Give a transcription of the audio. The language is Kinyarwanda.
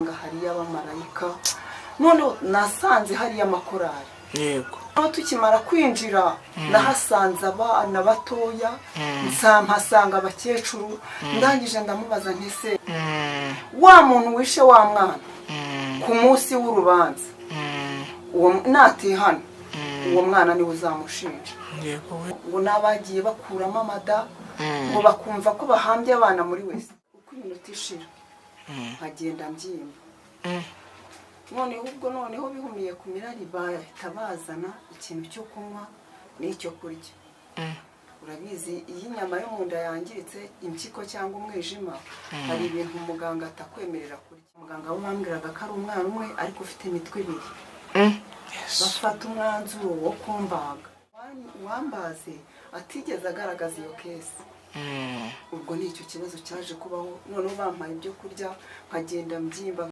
Hariyo abamarayika, noneho nasanze hariyo amakorari. Noneho tukimara kwinjira, nahasanze abana batoya, mpasanga abakecuru. Ndangije ndamubaza nti: "Se wa muntu wishe wa mwana, ku munsi w'urubanza uwo natihana, uwo mwana niwe uzamushinja?" yego we Ngo n'abagiye bakuramo amada, ngo bakumva ko bahambye abana muri wese. Uko iminota ishira nkagenda mbyimba. Noneho ubwo noneho bihumiye ku mirari, bahita bazana ikintu cyo kunywa n'icyo kurya. Urabizi, iyo inyama yo mu nda yangiritse, impyiko cyangwa umwijima, hari ibintu umuganga atakwemerera kurya. Muganga we bambwiraga ko ari umwana umwe ariko ufite imitwe ibiri. Bafata umwanzuro wo kumbaga. Uwambaze atigeze agaragaza iyo case. Ubwo ni icyo kibazo cyaje kubaho. Noneho bampaye ibyo kurya, nkagenda mbyimba.